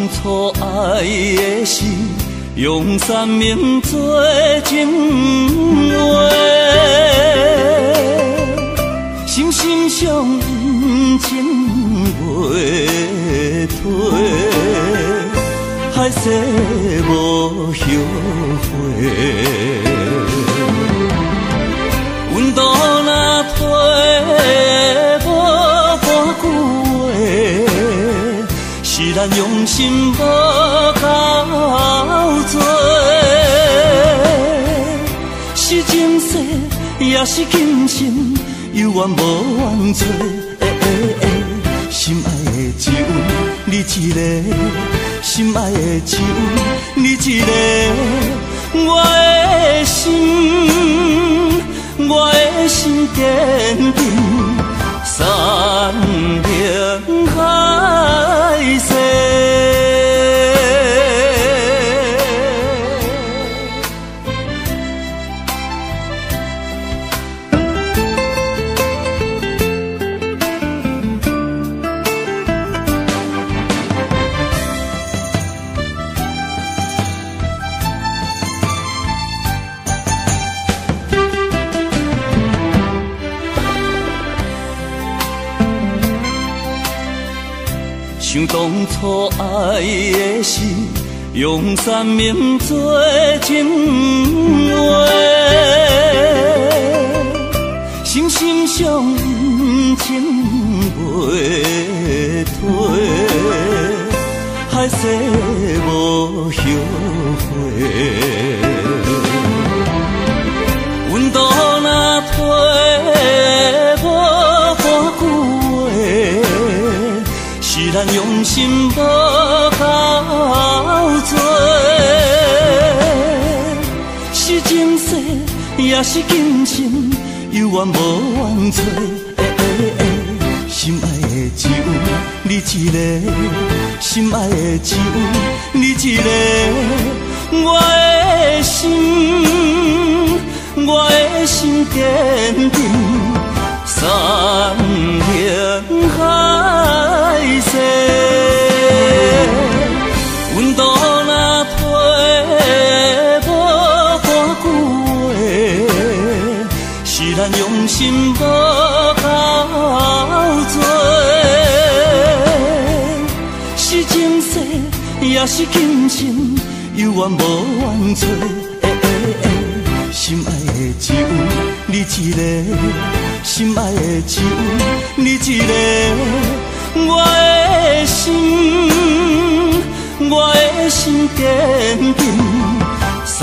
初愛的是用生命做情話，心心相印情袂褪，海誓無後悔。阮都若提無半句話，是咱用心無夠濟，是前世也是今生，有緣無緣找。心愛的只有你一个，心愛的只有你一个，我的心，我的心堅定，山盟海誓。想當初愛的是用生命做情話，心心相印情袂褪，海誓無後悔。阮都若提無半句話，是咱用心無夠濟，是前世也是今生，有緣無緣找。心愛的只有你一个，心愛的只有你一个，我的心，我的心堅定，山盟海誓。阮都若提無半句話，是咱用心無夠濟，是前世也是今生，有緣無緣找。心愛的只有你一个，心愛的只有你一个，我的心，我的心堅定，山